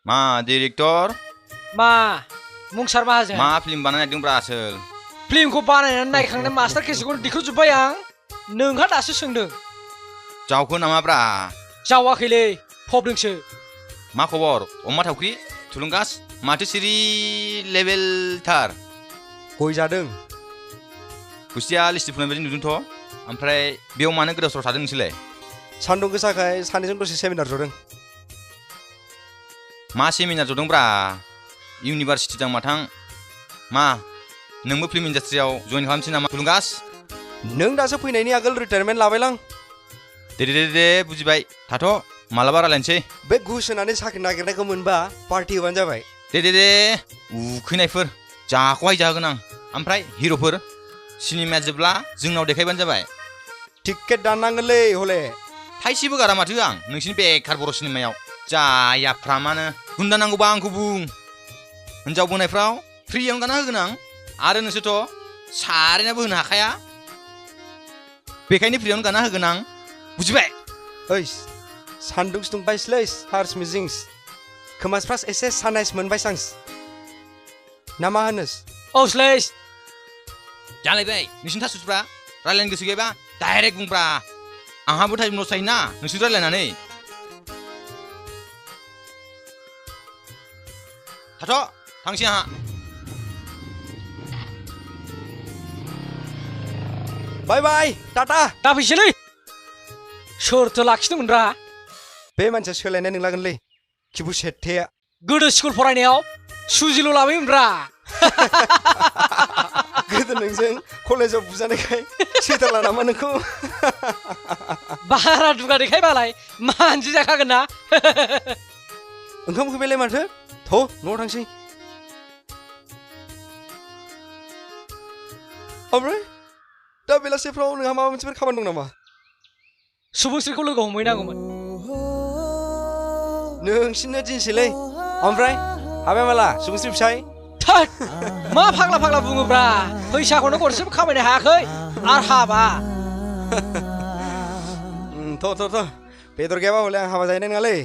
मा डिरेक्टर मा मुंसार माहाजोन मा फिल्म बानायदोंब्रा आसोल फिल्मखौ बानायनानै नायखांनाय मास्टार केसेटखौ दिखांजोब्बाय आं नोंहा दासो सोंदों जावखो नामाब्रा जावाखैलै फबदोंसो मा खबर अमा थावख्रि थुलुंगास माथो सिरि लेभेलथार गय जादों गुस्थिया लिस्टि फुनाय बायदि नुदोंथ' ओमफ्राय बेयाव मानो गोदाव सोराव थादों नोंसोरलाय सान्दुं गोसाखाय सानैजों दसे सेमिनार जदों मा सेमिनार जदोंब्रा इउनिभारसिटि दां माथां मा नोंबो फिल्म इन्डास्ट्रियाव जइन खालामसै नामा थुलुंगास नों दासो फैनायनि आगोल रिटायारमेन्ट लाबायलां दे बुजिबाय थाथ' मालाबा रायलायनोसै बे घुस होनानै साख्रि नागिरनायखौ मोनबा पार्टि होबानो जाबाय दे उखैनायफोर जाखौहाय जाहोगोन आं ओमफ्राय हिर'फोर सिनेमाया जोबब्ला जोंनाव देखायबानो जाबाय टिकेट दाननांगोनलै हले थाइसेबो गारा माथो आं नोंसिनि बेखार बर' सिनेमायाव जायाफ्रामानो गुन्दा नांगौबा आंखौ बुं हिनजाव बोनायफ्राव फ्रियावनो गाना होगोन आं आरो नोंसोरथ' सारेनाबो होनो हाखाया बेखायनो फ्रियावनो गाना होगोन आं बुजिबाय ओइ सान्दुं दुंबायसलै हार्स मिजिंस खोमासफ्रास एसे सानाइस मोनबाय सांस ना मा होनोस औ स्लेस जालायबाय नोंसिनि थासुफ्रा रायलायनो गोसो गैयाबा डाइरेक्ट बुंब्रा आंहाबो टाइम लस जायोना नोंसोर रायलायनानै थाथ' थांसै आंहा बाय बाय टाटा दा फैसैलै सोरथो लाखिदोंमोनब्रा बे मानसिया सोलायनाय नंलागोनलै खिबु सेथेया गोदो स्कुल फरायनायाव सुजिल' लाबोयोमोनब्रा गोदो नोंजों कलेजाव बुजानायखाय सेटारला नामा नोंखौ बारा दुगा देखायबालाय मानसि जाखागोन ना ओंखाम उखैबायलाय माथो थ' न'आव थांसै ओमफ्राय दा बेलासिफ्राव नोंहा माबा मोनसेफोर खामानि दं नामा सुबुंस्रिखौ लोगो हमहैनांगौमोन नोंसिनो दिनसैलै ओमफ्राय हाबाय माला सुबुंस्रि फिसाय थोद मा फाग्ला बुङोब्रा फैसाखौनो गरसेबो खामायनो हायाखै आर हाबा थ' बेदर गैयाबा हले आं हाबा जाहैनाय नङालै